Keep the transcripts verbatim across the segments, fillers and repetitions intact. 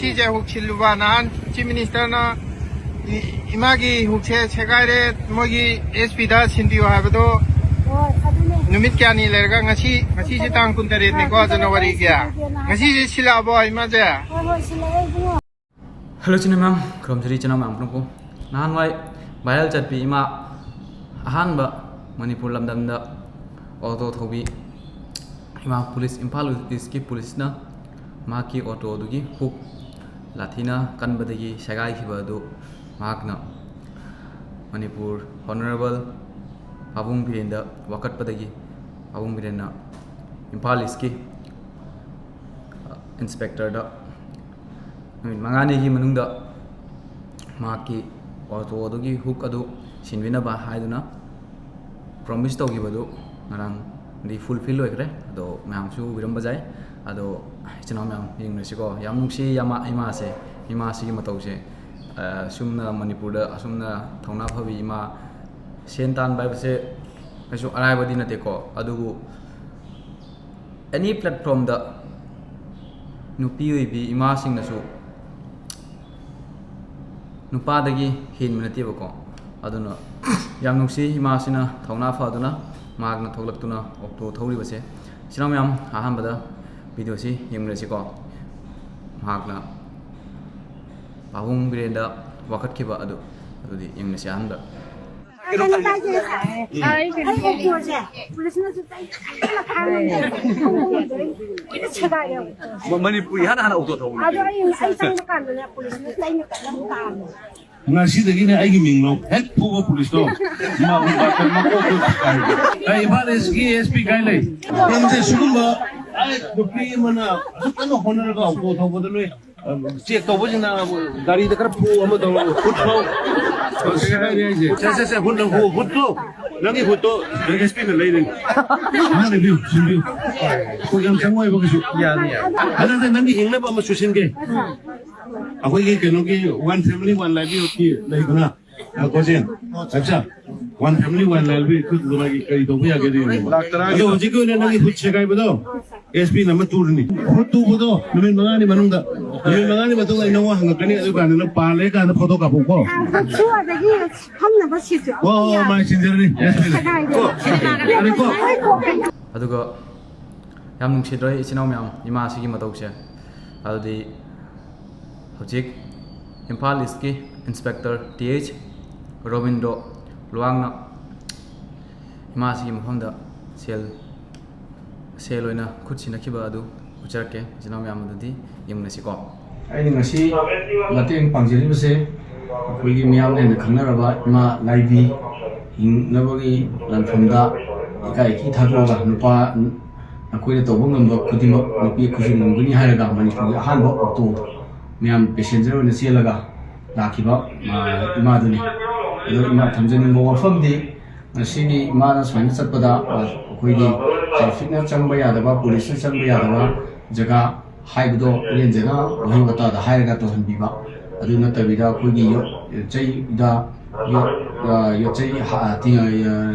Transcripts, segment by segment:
ꯁꯤꯁꯦ ꯍꯨꯛ ꯁꯤꯜꯂꯨꯕ ꯅꯍꯥꯟ chief ꯃꯤꯅꯤꯁꯇꯔꯅ E-, ꯏꯃꯥꯒꯤ ꯍꯨꯛꯁꯦ ꯁꯦꯒꯥꯏꯔꯦ, ꯃꯣꯏꯒꯤ ꯑꯦꯁ ꯄꯤꯗ ꯁꯤꯟꯕꯤꯌꯨ ꯍꯥꯏꯕꯗꯣ ꯍꯣꯏ, ꯑꯗꯨꯅꯦ꯫ ꯅꯨꯃꯤꯠ ꯀꯌꯥꯅꯤ ꯂꯩꯔꯒ ꯉꯁꯤ, ꯉꯁꯤꯁꯦ ꯇꯥꯡ ꯀꯨꯟꯇꯔꯦꯠꯅꯤꯀꯣ, ꯖꯅꯋꯥꯔꯤꯒꯤ꯫ ꯉꯁꯤꯁꯦ ꯁꯤꯜꯂꯛꯑꯕꯣ ꯏꯃꯥꯁꯦ? ꯍꯣꯏ, ꯍꯣꯏ, ꯁꯤꯜꯂꯛꯑꯦ ꯏꯕꯨꯡꯉꯣ꯫ ꯍꯜꯂꯣ ꯏꯆꯤꯟ ꯏꯅꯥꯎ ꯃꯌꯥꯝ, ꯈꯨꯔꯨꯝꯖꯔꯤ ꯏꯆꯤꯟ ꯏꯅꯥꯎ ꯃꯌꯥꯝ ꯄꯨꯝꯅꯃꯛꯄꯨ꯫ ꯅꯍꯥꯟꯋꯥꯏ ꯚꯥꯏꯔꯦꯜ ꯆꯠꯄꯤ ꯏꯃꯥ, ꯑꯍꯥꯟꯕ ꯃꯅꯤꯄꯨꯔ ꯂꯝꯗꯝꯗ ꯑꯣꯇꯣ ꯊꯧꯕꯤ ꯏꯃꯥ ꯄꯨꯂꯤꯁ, ꯏꯝꯐꯥꯜ ꯏꯁꯀꯤ ꯄꯨꯂꯤꯁꯅ ꯃꯍꯥꯛꯀꯤ ꯑꯣꯇꯣꯗꯨꯒꯤ ꯍꯨꯛ ꯂꯥꯊꯤꯅ ꯀꯟꯕꯗꯒꯤ ꯁꯦꯒꯥꯏꯈꯤꯕ ꯑꯗꯨ ꯃꯍꯥꯛꯅ ꯃꯅꯤꯄꯨꯔ ꯍꯣꯅꯔꯦꯕꯜ ꯄꯥꯕꯨꯡ ꯕꯤꯔꯦꯟꯗ ꯋꯥꯀꯠꯄꯗꯒꯤ ꯄꯥꯕꯨꯡ ꯕꯤꯔꯦꯟꯅ ꯏꯝꯐꯥꯜ ꯏꯁꯀꯤ ꯏꯟꯁꯄꯦꯛꯇꯔꯗ ꯅꯨꯃꯤꯠ ꯃꯉꯥꯅꯤꯒꯤ ꯃꯅꯨꯡꯗ ꯃꯍꯥꯛꯀꯤ ꯑꯣꯇꯣ ꯑꯗꯨꯒꯤ ꯍꯨꯛ ꯑꯗꯨ ꯁꯤꯟꯕꯤꯅꯕ ꯍꯥꯏꯗꯨꯅ ꯄ꯭ꯔꯣꯃꯤꯁ ꯇꯧꯈꯤꯕꯗꯨ ꯉꯔꯥꯡꯗꯤ ꯐꯨꯜꯐꯤꯜ ꯑꯣꯏꯈ꯭ꯔꯦ꯫ ꯑꯗꯣ ꯃꯌꯥꯝꯁꯨ ꯎꯕꯤꯔꯝꯕ ꯌꯥꯏ꯫ ꯑꯗꯣ ꯏꯆꯤꯟ ꯏꯅꯥꯎ ꯃꯌꯥꯝ ꯌꯦꯡꯃꯤꯟꯅꯁꯤꯀꯣ꯫ ꯌꯥꯝ ꯅꯨꯡꯁꯤ ꯌꯥꯝ ꯏꯃꯥꯁꯦ, ꯏꯃꯥꯁꯤꯒꯤ ꯃꯇꯧꯁꯦ꯫ ꯑ, ꯑꯁꯨꯝꯅ ꯃꯅꯤꯄꯨꯔꯗ ꯑꯁꯨꯝꯅ ꯊꯧꯅꯥ ꯐꯕꯤ ꯏꯃꯥ, ꯁꯦꯟ ꯇꯥꯟꯕ ꯍꯥꯏꯕꯁꯦ ꯀꯩꯁꯨ ꯑꯔꯥꯏꯕꯗꯤ ꯅꯠꯇꯦꯀꯣ꯫ ꯑꯗꯨꯕꯨ ꯑꯦꯅꯤ ꯄ꯭ꯂꯦꯠꯐꯣꯝꯗ ꯅꯨꯄꯤ ꯑꯣꯏꯕꯤ ꯏꯃꯥꯁꯤꯡꯅꯁꯨ ꯅꯨꯄꯥꯗꯒꯤ ꯍꯦꯟꯕ ꯅꯠꯇꯦꯕꯀꯣ꯫ ꯑꯗꯨꯅ ꯌꯥꯝ ꯅꯨꯡꯁꯤ, ꯏꯃꯥꯁꯤꯅ ꯊꯧꯅꯥ ꯐꯗꯨꯅ ꯃꯍꯥꯛꯅ ꯊꯣꯛꯂꯛꯇꯨꯅ ꯑꯣꯛꯇꯣ ꯊꯧꯔꯤꯕꯁꯦ꯫ ꯏꯆꯤꯟ ꯏꯅꯥꯎ ꯃꯌꯥꯝ, ꯑꯍꯥꯟꯕꯗ ꯚꯤꯗꯤꯑꯣꯁꯤ ꯌꯦꯡꯃꯤꯟꯅꯁꯤꯀꯣ꯫ ꯃꯍꯥꯛꯅ ꯄꯥꯕꯨꯡ ꯕꯤꯔꯦꯟꯗ ꯋꯥꯀꯠꯈꯤꯕ ꯑꯗꯨ, ꯑꯗꯨꯗꯤ ꯌꯦꯡꯃꯤꯟꯅꯁꯤ ꯑꯍꯥꯟꯕ꯫ ꯑꯩ ꯑꯣꯛꯇꯣꯁꯦ ꯄꯨꯂꯤꯁꯅꯁꯨ ꯆꯩ ꯀꯟꯅ ꯐꯥꯔꯝꯃꯦ꯫ ꯀꯨꯏꯅ ꯁꯦꯒꯥꯏꯔꯦ ꯑꯣꯛꯇꯣꯁꯦ꯫ ꯃ-, ꯃꯅꯤꯄꯨꯔ ꯏꯍꯥꯟ ꯍꯥꯟꯅ ꯑꯣꯛꯇꯣ ꯊꯧꯕꯅꯤ꯫ ꯑꯗꯣ ꯑꯩ, ꯑꯩ ꯆꯪꯕ ꯀꯥꯟꯗꯅꯦ ꯄꯨꯂꯤꯁꯅ ꯆꯩꯅ ꯀꯟꯅ ꯇꯥꯔꯝꯃꯦ꯫ ꯉꯁꯤꯗꯒꯤꯅꯦ ꯑꯩꯒꯤ ꯃꯤꯡ ꯂꯧ꯫ ꯍꯦꯛ ꯐꯨꯕ ꯄꯨꯂꯤꯁꯇꯣ, ꯃꯥ, ꯃꯥ, ꯃꯀꯣꯛꯇꯣ ꯀꯥꯏ꯫ ꯑꯩ ꯏꯝꯐꯥꯜ ꯏꯁꯀꯤ ꯑꯦꯁ ꯄꯤ ꯀꯥꯏ ꯂꯩ? ꯅꯪꯁꯦ ꯁꯤꯒꯨꯝꯕ, ꯑꯩ ꯅꯨꯄꯤ ꯑꯃꯅ ꯑꯁꯨꯛ ꯀꯟꯅ ꯍꯣꯠꯅꯔꯒ ꯑꯣꯛꯇꯣ ꯊꯧꯕꯗ ꯅꯣꯏ ꯆꯦꯛ ꯇꯧꯕꯁꯤꯡꯅ ꯒꯥꯔꯤꯗ ꯈꯔ ꯐꯨ ꯑꯃ ꯇꯧꯔ ꯍꯨꯠ ꯐꯥꯎ꯫ ꯁꯦ, ꯁꯦ, ꯁꯦ, ꯍꯨꯠ ꯅꯪ ꯍꯨ-, ꯍꯨꯠꯇꯣ, ꯅꯪꯒꯤ ꯍꯨꯠꯇꯣ ꯑꯦꯁ ꯄꯤꯅ ꯂꯩꯔꯦ꯫ ꯑꯃ ꯂꯩꯕꯤꯌꯨ, ꯁꯤꯟꯕꯤꯌꯨ꯫ ꯑꯩꯈꯣꯏ ꯌꯥꯝ ꯆꯪꯉꯣꯏꯕ ꯀꯩꯁꯨ꯫ ꯌꯥꯅꯤ, ꯌꯥꯅꯤ꯫ ꯑꯗꯨꯗ ꯅꯪꯒꯤ ꯍꯤꯡꯅꯕ ꯑꯃ ꯁꯨꯁꯤꯟꯒꯦ꯫ ꯑꯩꯈꯣꯏꯒꯤ ꯀꯩꯅꯣꯒꯤ One Family One Livelihoodꯀꯤ ꯂꯩꯗꯅ, ꯑ, ꯀꯣꯆꯦ, ꯑꯠꯆꯥ, One Family One Livelihoodꯀꯤ ꯀꯔꯤ ꯇꯧꯕ ꯌꯥꯒꯦ ꯑꯗꯨ ꯌꯦꯡꯉꯣ꯫ ꯂꯥꯛ ꯇꯔꯥꯒꯤ ꯑꯗꯣ ꯍꯧꯖꯤꯛꯀꯤ ꯑꯣꯏꯅ ꯅꯪꯒꯤ ꯍꯨꯠ ꯁꯦꯒꯥꯏꯕꯗꯣ, ꯑꯦꯁ ꯄꯤꯅ ꯑꯃ ꯇꯨꯔꯅꯤ꯫ ꯈꯨꯠ ꯇꯨꯕꯗꯣ ꯅꯨꯃꯤꯠ ꯃꯉꯥꯅꯤ ꯃꯅꯨꯡꯗ, ꯅꯨꯃꯤꯠ ꯃꯉꯥꯅꯤ ꯃꯇꯨꯡꯗ ꯑꯩ ꯅꯉꯣꯟ ꯍꯪꯉꯛꯀꯅꯤ꯫ ꯑꯗꯨ ꯀꯥꯟꯗ ꯅꯪ ꯄꯥꯜꯂꯦ ꯀꯥꯟꯗ ꯐꯣꯇꯣ ꯀꯥꯞꯄꯛꯎꯀꯣ꯫ ꯁꯨ ꯑꯗꯒꯤ ꯐꯝꯅꯕ ꯁꯤꯠꯁꯨ ꯌꯥꯝ ꯍꯣꯏ, ꯍꯣꯏ, ꯌꯥꯝ꯫ ꯃꯥꯏ ꯁꯤꯟꯖꯔꯅꯤ ꯑꯦꯁ ꯄꯤꯅ꯫ ꯀꯗꯥꯏꯗ? ꯀꯣ, ꯌꯥꯔꯦꯀꯣ꯫ ꯑꯗꯨꯒ ꯌꯥꯝ ꯅꯨꯡꯁꯤꯗ꯭ꯔꯣ ꯏꯆꯤꯟ ꯏꯅꯥꯎ ꯃꯌꯥꯝ, ꯏꯃꯥ ꯑꯁꯤꯒꯤ ꯃꯇꯧꯁꯦ? ꯑꯗꯨꯗꯤ ꯍꯧꯖꯤꯛ ꯏꯝꯐꯥꯜ ꯏꯁꯀꯤ ꯏꯟꯁꯄꯦꯛꯇꯔ ꯇꯤ ꯑꯩꯆ ꯔꯣꯕꯤꯟꯗ꯭ꯔꯣ ꯂꯨꯋꯥꯡꯅ ꯏꯃꯥꯁꯤꯒꯤ ꯃꯐꯝꯗ ꯁꯦꯜ, ꯁꯦꯜ ꯑꯣꯏꯅ ꯈꯨꯠ ꯁꯤꯟꯅꯈꯤꯕ ꯑꯗꯨ ꯎꯠꯆꯔꯛꯀꯦ꯫ ꯏꯆꯤꯟ ꯏꯅꯥꯎ ꯃꯌꯥꯝ ꯑꯗꯨꯗꯤ ꯌꯦꯡꯃꯤꯟꯅꯁꯤꯀꯣ꯫ ꯑꯩꯅ ꯉꯁꯤ ꯃꯇꯦꯡ ꯄꯥꯡꯖꯔꯤꯕꯁꯦ ꯑꯩꯈꯣꯏꯒꯤ ꯃꯤꯌꯥꯝꯅ ꯍꯦꯟꯅ ꯈꯪꯅꯔꯕ ꯏꯃꯥ ꯂꯥꯏꯕꯤ ꯍꯤꯡꯅꯕꯒꯤ ꯂꯥꯟꯐꯝꯗ ꯏꯀꯥꯏ ꯏꯈꯤ ꯊꯥꯗꯣꯛꯑꯒ ꯅꯨꯄꯥ ꯑꯩꯈꯣꯏꯅ ꯇꯧꯕ ꯉꯝꯕ ꯈꯨꯗꯤꯡꯃꯛ ꯅꯨꯄꯤ ꯑꯩꯈꯣꯏꯁꯨ ꯉꯝꯒꯅꯤ ꯍꯥꯏꯔꯒ ꯃꯅꯤꯄꯨꯔꯒꯤ ꯑꯍꯥꯟꯕ ꯑꯣꯛꯇꯣ ꯃꯌꯥꯝ ꯄꯦꯁꯦꯟꯖꯔ ꯑꯣꯏꯅ ꯆꯦꯜꯂꯒ ꯂꯥꯛꯈꯤꯕ, ꯑ, ꯏꯃꯥꯗꯨꯅꯤ꯫ ꯑꯗꯣ ꯏꯃꯥ ꯊꯝꯖꯅꯤꯡꯕ ꯋꯥꯐꯝꯗꯤ, ꯉꯁꯤꯒꯤ ꯏꯃꯥꯅ ꯁꯨꯃꯥꯏꯅ ꯆꯠꯄꯗ, ꯑ, ꯑꯩꯈꯣꯏꯒꯤ ꯇ꯭ꯔꯥꯐꯤꯛꯅ ꯆꯪꯕ ꯌꯥꯗꯕ, ꯄꯨꯂꯤꯁꯅ ꯆꯪꯕ ꯌꯥꯗꯕ ꯖꯒꯥ ꯍꯥꯏꯕꯗꯣ ꯏꯔꯦꯟꯖꯅ ꯋꯥꯍꯩ ꯋꯥꯇꯥꯗ ꯍꯥꯏꯔꯒ ꯇꯧꯍꯟꯕꯤꯕ꯫ ꯑꯗꯨ ꯅꯠꯇꯕꯤꯗ ꯑꯩꯈꯣꯏꯒꯤ ꯌꯣꯠ ꯆꯩꯗ, ꯌꯣꯠ, ꯑ, ꯌꯣꯠ ꯆꯩ ꯍꯥ-, ꯇꯤ-, ꯑ,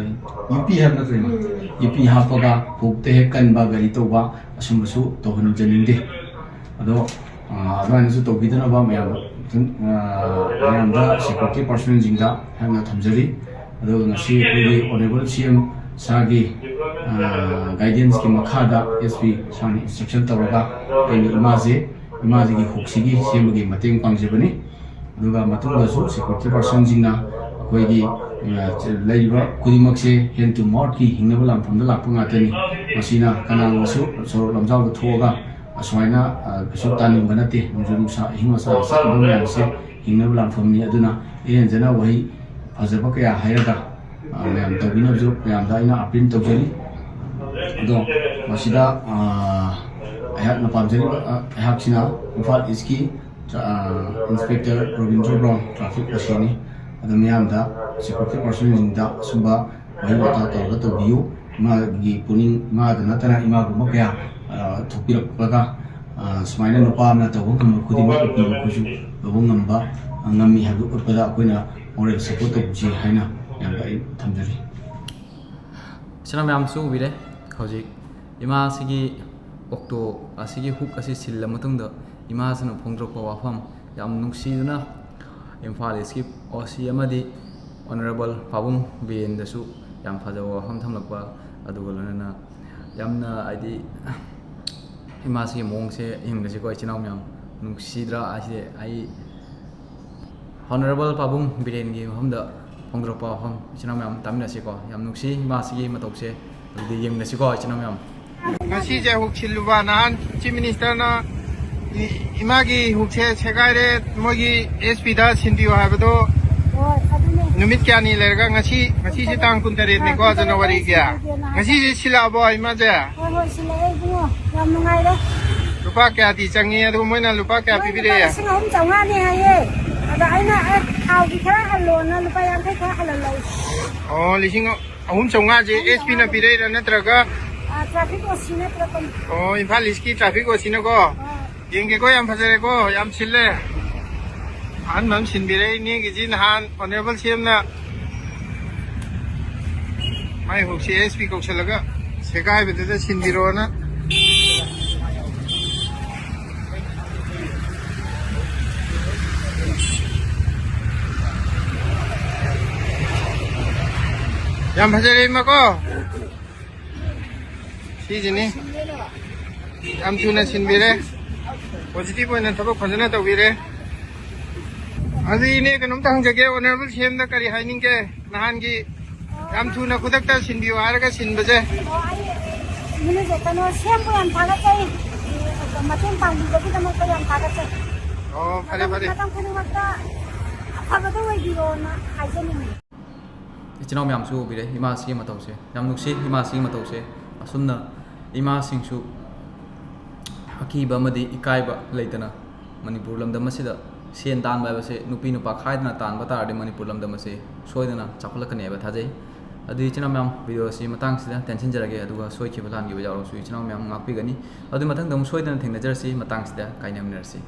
ꯌꯨꯄꯤ ꯍꯥꯏꯕ ꯅꯠꯇ꯭ꯔꯣ ꯏꯃꯥ? ꯌꯨꯄꯤ ꯍꯥꯞꯄꯒ ꯈꯣꯡꯎꯞꯇ ꯍꯦꯛ ꯀꯟꯕ, ꯒꯥꯔꯤ ꯇꯧꯕ, ꯑꯁꯨꯝꯕꯁꯨ ꯇꯧꯍꯟꯖꯅꯤꯡꯗꯦ꯫ ꯑꯗꯣ, ꯑ, ꯑꯗꯨꯃꯥꯏꯅꯁꯨ ꯇꯧꯕꯤꯗꯅꯕ ꯃꯌꯥꯝꯗ, ꯑ, ꯃꯌꯥꯝꯗ ꯁꯦꯀ꯭ꯌꯨꯔꯤꯇꯤ ꯄꯥꯔꯁꯟꯁꯤꯡꯗ ꯑꯩꯍꯥꯛꯅ ꯊꯝꯖꯔꯤ꯫ ꯑꯗꯨꯒ ꯉꯁꯤ ꯑꯩꯈꯣꯏꯒꯤ ꯑꯣꯅꯔꯦꯕꯜ ꯁꯤ ꯑꯦꯝ ꯁꯥꯔꯒꯤ, ꯑ, ꯒꯥꯏꯗꯦꯟꯁꯀꯤ ꯃꯈꯥꯗ ꯑꯦꯁ ꯄꯤ ꯁꯥꯔꯅ ꯏꯟꯁꯇ꯭ꯔꯛꯁꯟ ꯇꯧꯔꯒ ꯑꯩꯅ ꯏꯃꯥꯁꯦ, ꯏꯃꯥꯁꯤꯒꯤ ꯍꯨꯛꯁꯤꯒꯤ ꯁꯦꯝꯕꯒꯤ ꯃꯇꯦꯡ ꯄꯥꯡꯖꯕꯅꯤ꯫ ꯑꯗꯨꯒ ꯃꯇꯨꯡꯗꯁꯨ ꯁꯦꯀ꯭ꯌꯨꯔꯤꯇꯤ ꯄꯥꯔꯁꯟꯁꯤꯡꯅ ꯑꯩꯈꯣꯏꯒꯤ, ꯑ, ꯂꯩꯔꯤꯕ ꯈꯨꯗꯤꯡꯃꯛꯁꯦ ꯍꯦꯟ ꯇꯨ ꯃꯥꯎꯠꯀꯤ ꯍꯤꯡꯅꯕ ꯂꯥꯟꯐꯝꯗ ꯂꯥꯛꯄ ꯉꯥꯛꯇꯅꯤ꯫ ꯃꯁꯤꯅ ꯀꯅꯥꯒꯨꯝꯕꯁꯨ ꯁꯣꯔꯣꯛ ꯂꯝꯖꯥꯎꯗ ꯊꯣꯛꯑꯒ ꯑꯁꯨꯃꯥꯏꯅ, ꯑ, ꯀꯩꯁꯨ ꯇꯥꯅꯤꯡꯕ ꯅꯠꯇꯦ꯫ ꯅꯣꯡꯖꯨ ꯅꯨꯡꯁꯥ ꯑꯍꯤꯡ ꯃꯆꯥ ꯆꯠꯂꯤꯕ ꯃꯌꯥꯝꯁꯦ ꯍꯤꯡꯅꯕ ꯂꯥꯟꯐꯝꯅꯤ꯫ ꯑꯗꯨꯅ ꯏꯔꯦꯟꯖꯅ ꯋꯥꯍꯩ ꯐꯖꯕ ꯀꯌꯥ ꯍꯥꯏꯔꯒ, ꯑ, ꯃꯌꯥꯝ ꯇꯧꯕꯤꯅꯕꯁꯨ ꯃꯌꯥꯝꯗ ꯑꯩꯅ ꯑꯄꯤꯜ ꯇꯧꯖꯔꯤ꯫ ꯑꯗꯣ ꯃꯁꯤꯗ, ꯑ, ꯑꯩꯍꯥꯛꯅ ꯄꯥꯝꯖꯔꯤꯕ, ꯑ, ꯑꯩꯍꯥꯛꯁꯤꯅ ꯏꯝꯐꯥꯜ ꯏꯁꯀꯤ ꯇ꯭ꯔꯥ-, ꯑ, ꯏꯟꯁꯄꯦꯛꯇꯔ ꯔꯣꯕꯤꯟꯗ꯭ꯔꯣ ꯕ꯭ꯔꯥꯎꯟ ꯇ꯭ꯔꯥꯐꯤꯛ ꯑꯣ ꯁꯤꯅꯤ꯫ ꯑꯗꯣ ꯃꯤꯌꯥꯝꯗ ꯁꯦꯀ꯭ꯌꯨꯔꯤꯇꯤ ꯄꯥꯔꯁꯟꯁꯤꯡꯗ ꯑꯁꯨꯝꯕ ꯋꯥꯍꯩ ꯋꯥꯇꯥ ꯇꯧꯔꯒ ꯇꯧꯕꯤꯌꯨ꯫ ꯏꯃꯥꯒꯤ ꯄꯨꯛꯅꯤꯡ, ꯏꯃꯥꯗ ꯅꯠꯇꯅ ꯏꯃꯥꯒꯨꯝꯕ ꯀꯌꯥ, ꯑ, ꯊꯣꯛꯄꯤꯔꯛꯂꯒ, ꯑ, ꯁꯨꯃꯥꯏꯅ ꯅꯨꯄꯥ ꯑꯃꯅ ꯇꯧꯕ ꯉꯝꯕ ꯈꯨꯗꯤꯡꯃꯛ ꯅꯨꯄꯤ ꯑꯩꯈꯣꯏꯁꯨ ꯇꯧꯕ ꯉꯝꯕ, ꯑ, ꯉꯝꯃꯤ ꯍꯥꯏꯕꯗꯨ ꯎꯠꯄꯗ ꯑꯩꯈꯣꯏꯅ ꯃꯣꯔꯦꯜ ꯁꯄꯣꯔꯠ ꯇꯧꯕꯁꯤ ꯍꯥꯏꯅ ꯃꯌꯥꯝꯗ ꯑꯩ ꯊꯝꯖꯔꯤ꯫ ꯏꯆꯤꯟ ꯏꯅꯥꯎ ꯃꯌꯥꯝꯁꯨ ꯎꯕꯤꯔꯦ꯫ ꯍꯧꯖꯤꯛ ꯏꯃꯥꯁꯤꯒꯤ ꯑꯣꯛꯇꯣ ꯑꯁꯤꯒꯤ ꯍꯨꯛ ꯑꯁꯤ ꯁꯤꯜꯂ ꯃꯇꯨꯡꯗ ꯏꯃꯥꯁꯤꯅ ꯐꯣꯡꯗꯣꯔꯛꯄ ꯋꯥꯐꯝ, ꯌꯥꯝ ꯅꯨꯡꯁꯤꯗꯨꯅ ꯏꯝꯐꯥꯜ ꯏꯁꯀꯤ ꯑꯣ ꯁꯤ ꯑꯃꯗꯤ ꯑꯣꯅꯔꯦꯕꯜ ꯄꯥꯕꯨꯡ ꯕꯤꯔꯦꯟꯗꯁꯨ ꯌꯥꯝ ꯐꯖꯕ ꯋꯥꯐꯝ ꯊꯝꯂꯛꯄ, ꯑꯗꯨꯒ ꯂꯣꯏꯅꯅ ꯌꯥꯝꯅ, ꯍꯥꯏꯗꯤ, ꯏꯃꯥꯁꯤꯒꯤ ꯃꯑꯣꯡꯁꯦ ꯌꯦꯡꯕꯁꯤꯀꯣ, ꯏꯆꯤꯟ ꯏꯅꯥꯎ ꯃꯌꯥꯝ, ꯅꯨꯡꯁꯤꯗ꯭ꯔꯥ ꯍꯥꯏꯁꯦ? ꯑꯩ ꯑꯣꯅꯔꯦꯕꯜ ꯄꯥꯕꯨꯡ ꯕꯤꯔꯦꯟꯒꯤ ꯃꯐꯝꯗ ꯐꯣꯡꯗꯣꯔꯛꯄ ꯋꯥꯐꯝ, ꯏꯆꯤꯟ ꯏꯅꯥꯎ ꯃꯌꯥꯝ ꯇꯥꯃꯤꯟꯅꯁꯤꯀꯣ꯫ ꯌꯥꯝ ꯅꯨꯡꯁꯤ ꯏꯃꯥꯁꯤꯒꯤ ꯃꯇꯧꯁꯦ, ꯑꯗꯨꯗꯤ ꯌꯦꯡꯃꯤꯟꯅꯁꯤꯀꯣ, ꯏꯆꯤꯟ ꯏꯅꯥꯎ ꯃꯌꯥꯝ꯫ ꯉꯁꯤꯁꯦ ꯍꯨꯛ ꯁꯤꯜꯂꯨꯕ, ꯅꯍꯥꯟ ꯆꯤꯐ ꯃꯤꯅꯤꯁꯇꯔꯅ ꯏ-, ꯏꯃꯥꯒꯤ ꯍꯨꯛꯁꯦ ꯁꯦꯒꯥꯏꯔꯦ, ꯃꯣꯏꯒꯤ ꯑꯦꯁ ꯄꯤꯗ ꯁꯤꯟꯕꯤꯌꯨ ꯍꯥꯏꯕꯗꯣ ꯍꯣꯏ, ꯑꯗꯨꯅꯦ꯫ ꯅꯨꯃꯤꯠ ꯀꯌꯥꯅꯤ ꯂꯩꯔꯒ ꯉꯁꯤ, ꯉꯁꯤꯁꯦ ꯇꯥꯡ ꯀꯨꯟꯇꯔꯦꯠꯅꯤꯀꯣ, ꯇꯥꯡ ꯀꯨꯟꯇꯔꯦꯠ ꯖꯅꯋꯥꯔꯤꯒꯤ꯫ ꯁꯤꯟꯕꯤꯒꯦꯅ ꯍꯥꯏꯕ꯫ ꯉꯁꯤꯁꯦ ꯁꯤꯜꯂꯛꯑꯕꯣ ꯏꯃꯥꯁꯦ? ꯍꯣꯏ, ꯍꯣꯏ, ꯁꯤꯜꯂꯛꯑꯦ ꯏꯕꯨꯡꯉꯣ, ꯌꯥꯝ ꯅꯨꯡꯉꯥꯏꯔꯦ꯫ ꯂꯨꯄꯥ ꯀꯌꯥꯗꯤ ꯆꯪꯉꯤ, ꯑꯗꯨꯒ ꯃꯣꯏꯅ ꯂꯨꯄꯥ ꯀꯌꯥ ꯃꯣꯏ ꯂꯨꯄꯥ ꯄꯤꯕꯤꯔꯛꯑꯦ? ꯂꯤꯁꯤꯡ ꯑꯍꯨꯝ ꯆꯥꯝꯃꯉꯥꯅꯦ ꯍꯥꯏꯌꯦ꯫ ꯑꯗ ꯑꯩꯅ, "ꯑꯦ, ꯊꯥꯎꯒꯤ ꯈꯔ ꯍꯜꯂꯣꯅ ꯂꯨꯄꯥ ꯌꯥꯡꯈꯩ ꯈꯔ ꯍꯜꯍꯜꯂꯧ"꯫ ꯑꯣ, ꯂꯤꯁꯤꯡ ꯑꯍꯨꯝ ꯆꯥꯝꯃꯉꯥꯁꯦ ꯑꯩꯅ ꯑꯦꯁ ꯄꯤꯅ ꯄꯤꯔꯛꯏꯔꯥ ꯅꯠꯇ꯭ꯔꯒ? ꯑꯥ, ꯇ꯭ꯔꯥꯐꯤꯛ ꯑꯣ ꯁꯤꯅ ꯄꯤꯔꯛꯄꯅꯤ꯫ ꯑꯣ, ꯏꯝꯐꯥꯜ ꯏꯁꯀꯤ ꯇ꯭ꯔꯥꯐꯤꯛ ꯑꯣ ꯁꯤꯅꯀꯣ? ꯑꯥ꯫ ꯌꯦꯡꯒꯦꯀꯣ, ꯌꯥꯝ ꯐꯖꯔꯦꯀꯣ, ꯌꯥꯝ ꯁꯤꯜꯂꯦ꯫ ꯑꯍꯟꯕ ꯑꯃ ꯁꯤꯟꯕꯤꯔꯦ ꯏꯅꯦꯒꯤꯁꯤ, ꯅꯍꯥꯟ ꯑꯣꯅꯔꯦꯕꯜ ꯁꯤ ꯑꯦꯝꯅ ꯃꯥꯏ ꯍꯨꯛꯁꯤ ꯑꯦꯁ ꯄꯤ ꯀꯧꯁꯜꯂꯒ ꯁꯦꯒꯥꯏꯕꯗꯨꯗ ꯁꯤꯟꯕꯤꯔꯣꯅ꯫ ꯌꯥꯝ ꯐꯖꯔꯦ ꯏꯃꯥꯀꯣ꯫ ꯁꯤꯁꯤꯅꯤ꯫ ꯌꯥꯝ ꯊꯨꯅ ꯁꯤꯟꯕꯤꯔꯦ꯫ ꯄꯣꯖꯤꯇꯤꯚ ꯑꯣꯏꯅ ꯊꯕꯛ ꯐꯖꯅ ꯇꯧꯕꯤꯔꯦ꯫ ꯑꯗꯨ ꯏꯅꯦ, ꯀꯩꯅꯣꯝꯇ ꯍꯪꯖꯒꯦ, ꯑꯣꯅꯔꯦꯕꯜ ꯁꯤ ꯑꯦꯝꯗ ꯀꯔꯤ ꯍꯥꯏꯅꯤꯡꯒꯦ? ꯅꯍꯥꯟꯒꯤ ꯌꯥꯝ ꯊꯨꯅ ꯈꯨꯗꯛꯇ ꯁꯤꯟꯕꯤꯌꯨ ꯍꯥꯏꯔꯒ ꯁꯤꯟꯕꯁꯦ꯫ ꯑꯣ, ꯑꯩ ꯃꯤꯅꯨꯖꯦ ꯀꯩꯅꯣ ꯁꯦꯝꯕꯨ ꯌꯥꯝ ꯊꯥꯒꯠꯆꯩ꯫ ꯃꯇꯦꯡ ꯄꯥꯡꯕꯤꯕꯒꯤꯗꯃꯛꯇ ꯌꯥꯝ ꯊꯥꯒꯠꯆꯩ꯫ ꯑꯣ, ꯐꯔꯦ, ꯃꯇꯝ, ꯐꯔꯦ꯫ ꯃꯇꯝ ꯈꯨꯗꯤꯡꯃꯛꯇ ꯑꯐꯕꯗ ꯑꯣꯏꯕꯤꯔꯣꯅ ꯍꯥꯏꯖꯅꯤꯡꯉꯤ꯫ ꯏꯆꯤꯟ ꯏꯅꯥꯎ ꯃꯌꯥꯝꯁꯨ ꯎꯕꯤꯔꯦ ꯏꯃꯥꯁꯤꯒꯤ ꯃꯇꯧꯁꯦ꯫ ꯌꯥꯝ ꯅꯨꯡꯁꯤ ꯏꯃꯥꯁꯤꯒꯤ ꯃꯇꯧꯁꯦ꯫ ꯑꯁꯨꯝꯅ ꯏꯃꯥꯁꯤꯡꯁꯨ ꯑꯀꯤꯕ ꯑꯃꯗꯤ ꯏꯀꯥꯏꯕ ꯂꯩꯇꯅ ꯃꯅꯤꯄꯨꯔ ꯂꯝꯗꯝ ꯑꯁꯤꯗ ꯁꯦꯟ ꯇꯥꯟꯕ ꯍꯥꯏꯕꯁꯦ ꯅꯨꯄꯤ ꯅꯨꯄꯥ ꯈꯥꯏꯗꯅ ꯇꯥꯟꯕ ꯇꯥꯔꯗꯤ ꯃꯅꯤꯄꯨꯔ ꯂꯝꯗꯝ ꯑꯁꯦ ꯁꯣꯏꯗꯅ ꯆꯥꯎꯈꯠꯂꯛꯀꯅꯤ ꯍꯥꯏꯕ ꯊꯥꯖꯩ꯫ ꯑꯗꯨꯗꯤ ꯏꯆꯤꯟ ꯏꯅꯥꯎ ꯃꯌꯥꯝ, ꯚꯤꯗꯤꯑꯣ ꯑꯁꯤ ꯃꯇꯥꯡꯁꯤꯗ ꯇꯦꯟꯁꯤꯟꯖꯔꯒꯦ, ꯑꯗꯨꯒ ꯁꯣꯏꯈꯤꯕ ꯂꯥꯟꯈꯤꯕ ꯌꯥꯎꯔꯁꯨ ꯏꯆꯤꯟ ꯏꯅꯥꯎ ꯃꯌꯥꯝ ꯉꯥꯛꯄꯤꯒꯅꯤ꯫ ꯑꯗꯨ ꯃꯊꯪꯗ ꯑꯃꯨꯛ ꯁꯣꯏꯗꯅ ꯊꯦꯡꯅꯖꯔꯁꯤ꯫ ꯃꯇꯥꯡꯁꯤꯗ ꯀꯥꯏꯅꯃꯤꯟꯅꯔꯁꯤ꯫